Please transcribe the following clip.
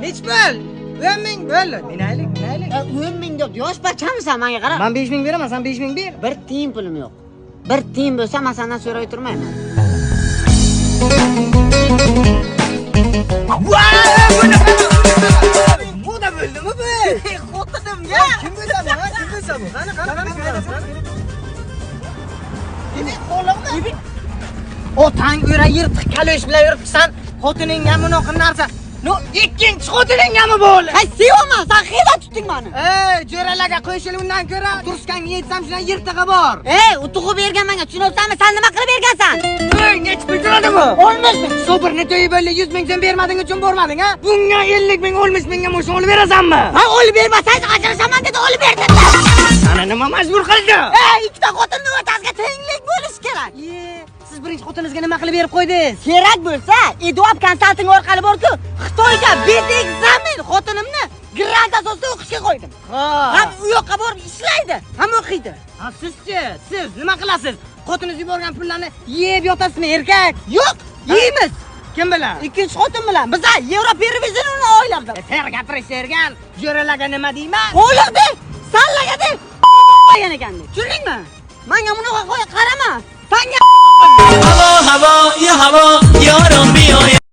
Nech pul? 10 000 bo'ldi. Minaylik, minaylik. 10 000 deb yosh bachamisan, menga qara. Man 5000 beraman, san 5000 ber. Bir tiyin pulim yo'q. Bir tiyin bo'lsa, man sendan so'ray turmayman. Bu da bo'ldimi bu? Xotinimga. Kim bo'lsa bu, ha? Kim bo'lsa bu? Qani, qani, qani, qani. Qo'limni. Otang ura yirtiq kalosh bilan yuribsan, xotiningga bunaqa narsa. No, ikkinchi xotiningami bo'ldi? Hay, sevaman, sen xiyla tutding meni. Ey, jo'ralarga qo'shil, undan ko'ra turskangga yetsam, shundan yirtig'i bor. Ey, u tug'ib bergan menga, tushunyapsanmi? Sen nima qilib bergansan? Ey, nechi pul turadi bu? 60 000. So'birni to'yi bo'ldi, 100 ming so'm bermading uchun bormading, ha? Bunga 50 ming, 60 mingga mashina olib berasanmi? Ha, olib bermasang ajrashaman dedi, olib berdi. Sana nima majbur qildi? Ey, ikkita xotinning o'rtasida tenglik bo'lishi kerak. Ye, siz birinchi xotiningizga nima qilib berib qo'ydingiz? Kerak bo'lsa, Eduab konsalting orqali borku, Xitoyga без экзамен xotinimni grant asosida o'qishga qo'ydim. Ha. Ham u yoqqa borib ishlaydi, ham o'qiydi. Ha, sizchi? Siz nima qilasiz? Xotiningiz yuborgan pullarni yeb yotasizmi, erkak? Yo'q, yeymiz. Kim bilan? Ikkinchi xotin bilan. Biz Yevropa uni oilamda. Ter gapirish sergan. Jo'ralarga nima deyman? Qo'liq de, sallaga de. Qo'ygan ekan de. Tushundingmi? Menga bunaqa qo'y qarama. Sanga هوا هوا یه هوا یارم بیای.